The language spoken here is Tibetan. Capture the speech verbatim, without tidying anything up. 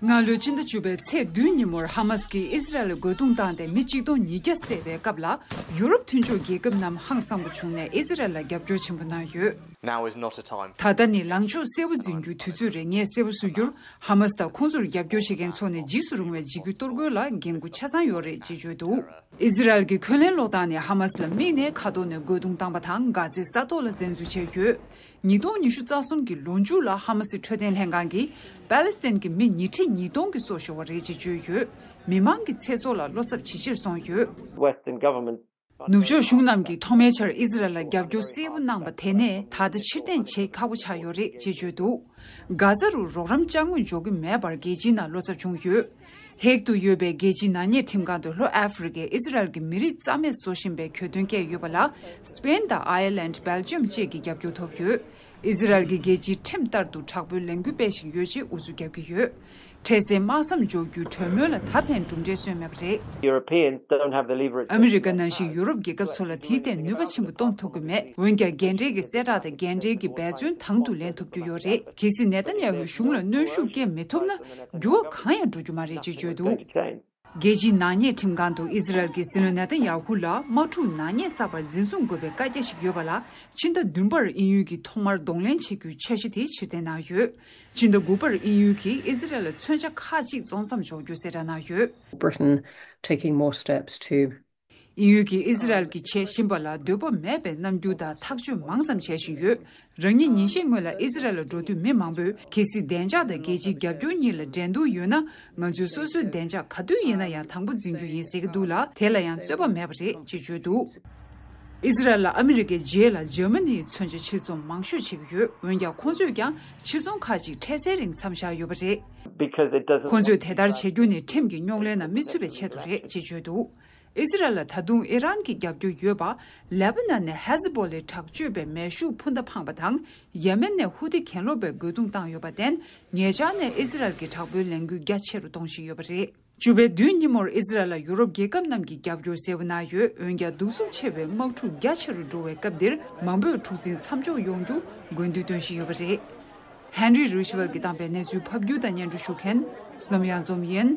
སྔ་ལོའི་ཕྱི་ཟླ་བཅུ་པའི་ཚེས་བདུན་ཉིན་མོར་ཧ་མ་སི་ཀྱིས་ཨི་ཟི་རལ་ལ་རྒོལ་རྡུང་བཏང་སྟེ་མི་གཅིག་སྟོང་ཉིས་བརྒྱ་བསད་པའི་སྐབས་ལ། ཡུ་རོབ་མཐུན་ཕྱོགས་རྒྱལ་ཁབ་རྣམས་ཧང་སངས་པོ་བྱུང་ནས་ཨི་ཟི་རལ་ལ་རྒྱབ་སྐྱོར་ཆེན་པོ་གནང་ཡོད། Now is not a time. ད་ལྟ་ནི་ལངས་ཕྱོགས་གསལ་པོ་འཛིན་རྒྱུའི་དུས་ཚོད་རེད། ངས་གསལ་པོ་བཟོ་རྒྱུར། ཧ་མ་སི་དང་ཁོང་ཚོར་རྒྱབ་སྐྱོར་བྱེད་མཁན་ཚོ་ནི་འཇིགས་སུ་རུང་བའི་འཇིགས་སྐུལ་གཏོར་རྒོལ་ལ་འགན་འཁུར་ཆ་ཚང་ཡོད་རེད་ཅེས་བརྗོད་འདུག་ཨི་ཟི་རལ་གྱི་འཁོན་ལན་སློག་སྟངས་ནི་ཧ་མ་སི་ལ་དམིགས་ནས་མཁའ་ཐོག་ནས་རྒོལ་རྡུང་བཏང་པ་དང་། གྷ་ཛའི་ས་ཐོག་ལ་བཙན་འཛུལ་བྱས་ཡོད། ཉིས་སྟོང་ཉི་ཤུ་རྩ་གསུམ་གྱི་ལོ་མཇུག་ལ་ཧ་མ་སི་འཕྲོད་བསྟེན་ལྷན་ཁང་གིས་པ་ལེ་སི་ཐན་གྱི་མི་ཉི་ཁྲི་ཉིས་སྟོང་གི་སྲོག་ཤོར་བ་རེད་ཅེས་བརྗོད་ཡོད། མི་མང་གི་ཚེ་སྲོག་ལ་བློ་འཚབ་ཇེ་ཆེར་སོང་ཡོད། Western government. ནུབ་ཕྱོགས་གཞུང་རྣམས་ཀྱིས་ཐོག་མའི་ཆར་ཨི་ཟི་རལ་ལ་རྒྱབ་སྐྱོར་གསལ་པོ་གནང་པ་དེ་ནས་ད་ལྟ་ཕྱིར་འཐེན་བྱེད་ཁག་པོ་ཆགས་ཡོད་རེད་ཅེས་བརྗོད་འདུག་གྷ་ཛ་རུ་རོགས་རམ་ཅ་དངོས་འཇོག་གི་མེད་པར་རྒྱལ་སྤྱིའི་ནང་བློ་འཚབ་བྱུང་ཡོད། ཧེག་ཏུ་ཡོད་པའི་རྒྱལ་སྤྱིའི་ནག་ཉེས་ཁྲིམས་ཁང་དུ་ལྷོ་ཨ་ཧྥེ་རི་ཀའི་ཨི་ཟི་རལ་གྱི་མི་རིགས་རྩ་མེད་བཟོ་བཞིན་པའི་གྱོད་དོན་བཀལ་ཡོད་པ་ལ། སི་པེན་དང་ཨའི་ལན། སྦེལ་ཇམ་བཅས་ཀྱི་རྒྱབ་སྐྱོར་ཐོབ་ཡོད། ཨི་ཟི་རལ་གྱིས་རྒྱལ་སྤྱིའི་ཁྲིམས་ལྟར་དུ་དྲག་པོའི་ལས་འགུལ་སྤེལ་བཞིན་ཡོད་ཅེས་ཨུ་ཚུགས་རྒྱག་གི་ཡོད། འཕྲལ་སེལ་དམག་མཚམས་འཇོག་རྒྱུའི་གྲོས་མོལ་ལ་ད་ཕན་གྲུབ་འབྲས་སོན་མེད་པ་རེད། Europeans don't have the leverage. ཨ་མི་རི་ཀ་ནང་བཞིན་ཡུ་རོབ་རྒྱལ་ཁབ་ཚོ་ལ་དེའི་ཐད་ནུས་པ་ཆེན་པོ་སྟོན་ཐུབ་ཀྱི་མེད། འོན་ཀྱང་། རྒན་གྲས་ཀྱི་གསལ་བསྒྲགས་དང་། རྒན་གྲས་ཀྱི་འབད་བརྩོན་དང་དུ་ལེན་ཐུབ་རྒྱུ་ཡོད་རེད། གལ་སྲིད་ནེ་ཏན་ཡ་ཧུའི་གཞུང་ལ་གནོན་ཤུགས་སྐྱེལ་མི་ཐུབ་ན། འགྱུར་བ་གང་ཡང་འགྲོ་རྒྱུ་མ་རེད་ཅེས་བརྗོད་འདུག་རྒྱལ་སྤྱིའི་ནག་ཉེས་ཁྲིམས་ཁང་དུ་ཨི་ཟི་རལ་གྱིས་སྲིད་བློན་ནེ་ཏན་ཡ་ཧུ་ལ་དམག་འཁྲུག་ནག་ཉེས་བསགས་པར་འཛིན་བཟུང་དགོས་པའི་བཀའ་རྒྱ་ཞིག་ཡོད་པ་ལ། ཕྱི་ཟླ་བདུན་པར་དབྱིན་ཡུལ་གྱིས་ཐོག་མར་གདོང་ལེན་བྱེད་རྒྱུའི་འཆར་གཞི་དེ་ཕྱིར་འཐེན་གནང་ཡོད། ཕྱི་ཟླ་དགུ་པར་དབྱིན་ཡུལ་གྱིས་ཨི་ཟི་རལ་ལ་མཚོན་ཆ་ཁག་ཅིག་བཙོང་མཚམས་འཇོག་རྒྱུ་གསལ་བསྒྲགས་གནང་ཡོད། Britain taking more steps to དབྱིན་ཡུལ་གྱིས་ཨི་ཟི་རལ་གྱི་ཆེད་གཤིན་པ་ལ་འདོད་པ་མེད་པའི་རྣམ་འགྱུར་དང་ཐག་གཅོད་མང་ཙམ་བྱས་བཞིན་ཡོད། རང་ཉིད་ཉིན་ཤས་སྔོན་ལ་ཨི་ཟི་རལ་ལ་འགྲོ་དུས་མི་མང་པོས། གལ་སྲིད་བདེ་འཇགས་དང་རྒྱལ་སྤྱིའི་རྒྱབ་སྐྱོར་གཉིས་ལ་འགྲན་བསྡུར་ཡོད་ན། ང་ཚོས་སོ་སོའི་བདེ་འཇགས་ག་དུས་ཡིན་ན་ཡང་དང་པོ་འཛིན་རྒྱུ་ཡིན་ཟེར་གྱི་འདུག་ལ། དེ་ལ་ཡང་རྩོད་པ་མེད་པ་རེད་ཅེས་བརྗོད་འདུག་ཨི་ཟི་རལ་ལ་ཨ་མི་རི་ཀའི་རྗེས་ལ་འཇར་མ་ནིའི་མཚོན་ཆ་ཕྱིར་ཚོང་མང་ཤོས་བྱེད་ཀྱི་ཡོད། འོན་ཀྱང་། ཁོང་ཚོས་ཀྱང་ཕྱིར་ཚོང་ཁག་ཅིག་འཕྲལ་སེལ་རིང་མཚམས་བཞག་ཡོད་པ་རེད། Because it doesn't ཁོང་ཚོས་དེ་ལྟར་བྱེད་རྒྱུ་ནི་ཁྲིམས་ཀྱི་རྙོག་གླེང་ནང་མི་ཚུད་པའི་ཆེད་དུ་རེད་ཅེས་བརྗོད་འདུག་ཨི་ཟི་རལ་ལ་ད་དུང་ཨི་རན་གྱི་རྒྱབ་སྐྱོར་ཡོད་པ། ལེ་པ་ནན་ནས་ཧེ་ཟི་བྷོ་ལའི་དྲག་སྤྱོད་པའི་མེ་ཤུགས་འཕུར་མདའ་འཕངས་པ་དང་། ཡེ་མེན་ནས་ཧུ་ཐི་གྱེན་ལོག་པའི་རྒོལ་རྡུང་བཏང་ཡོད་པར་བརྟེན། ཉེ་ཆར་ནས་ཨི་ཟི་རལ་གྱི་དྲག་པོའི་ལས་འགུལ་རྒྱ་ཆེ་རུ་གཏོང་བཞིན་ཡོད་པ་རེད། བཅུ་པའི་བདུན་ཉིན་མོར་ཨི་ཟི་རལ་ལ་ཡུ་རོབ་རྒྱལ་ཁབ་རྣམས་ཀྱི་རྒྱབ་སྐྱོར་གསལ་པོ་གནང་ཡོད། འོན་ཀྱང་། གདུག་རྩུབ་ཆེ་བའི་དམག་འཁྲུག་རྒྱ་ཆེ་རུ་འགྲོ་བའི་སྐབས་འདིར། མང་པོས་འཁྲུག་འཛིང་མཚམས་འཇོག་ཡོང་རྒྱུ་དགོས་འདུན་བཏོན་བཞིན་ཡོད་པ་རེད། ཧན་རི་རུས་ཝེལ་གྱིས་བཏང་པའི་གནས་ཚུལ་ཕབ་སྒྱུར་དང་སྙན་སྒྲོན་ཞུ་མཁན། བསོད་ནམས་གཡང་འཛོམས་ཡིན།